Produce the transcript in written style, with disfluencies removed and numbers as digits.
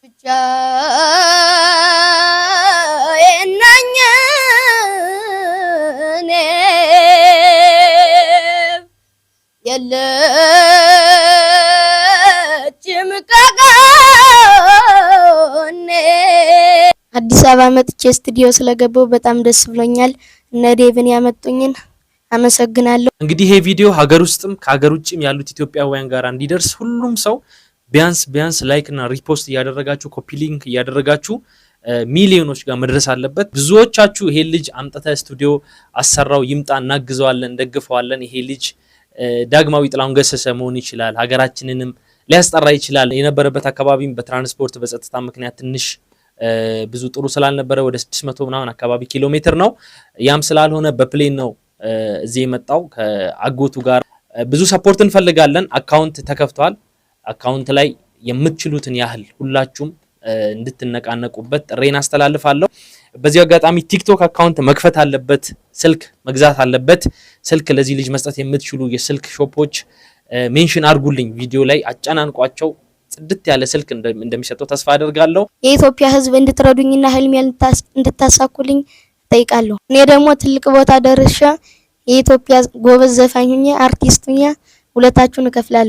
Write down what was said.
ብቻዬን ነኝ እኔ፣ የለችም ከጎኔ። አዲስ አበባ መጥቼ ስቱዲዮ ስለገባሁ በጣም ደስ ብሎኛል። እነ ዴቭን ያመጡኝን አመሰግናለሁ። እንግዲህ ይሄ ቪዲዮ ሀገር ውስጥም ከሀገር ውጭም ያሉት ኢትዮጵያውያን ጋር እንዲደርስ ሁሉም ሰው ቢያንስ ቢያንስ like እና repost እያደረጋችሁ፣ copy link እያደረጋችሁ ሚሊዮኖች ጋር መድረስ አለበት። ብዙዎቻችሁ ይሄ ልጅ አምጥተህ ስቱዲዮ አሰራው፣ ይምጣ፣ እናግዘዋለን፣ እንደግፈዋለን። ይሄ ልጅ ዳግማዊ ጥላሁን ገሰሰ መሆን ይችላል፣ ሀገራችንንም ሊያስጠራ ይችላል። የነበረበት አካባቢም በትራንስፖርት በጸጥታ ምክንያት ትንሽ ብዙ ጥሩ ስላልነበረ ወደ 600 ምናምን አካባቢ ኪሎ ሜትር ነው። ያም ስላልሆነ በ plane ነው እዚህ የመጣው ከአጎቱ ጋር። ብዙ support እንፈልጋለን። Account ተከፍቷል። Account ላይ የምትችሉትን ያህል ሁላችሁም እንድትነቃነቁበት ጥሪዬን አስተላልፋለሁ። በዚህ አጋጣሚ ቲክቶክ account መክፈት አለበት፣ ስልክ መግዛት አለበት። ስልክ ለዚህ ልጅ መስጠት የምትችሉ የስልክ shop ኦች mention አድርጉልኝ፣ ቪዲዮ ላይ አጨናንቋቸው። ጽድት ያለ ስልክ እንደሚሰጠው ተስፋ አደርጋለሁ። የኢትዮጵያ ሕዝብ እንድትረዱኝና ህልሜን እንድታሳኩልኝ እጠይቃለሁ። እኔ ደግሞ ትልቅ ቦታ ደርሼ የኢትዮጵያ ጎበዝ ዘፋኝ ሁኜ፣ አርቲስት ሁኜ ውለታችሁን እከፍላለሁ።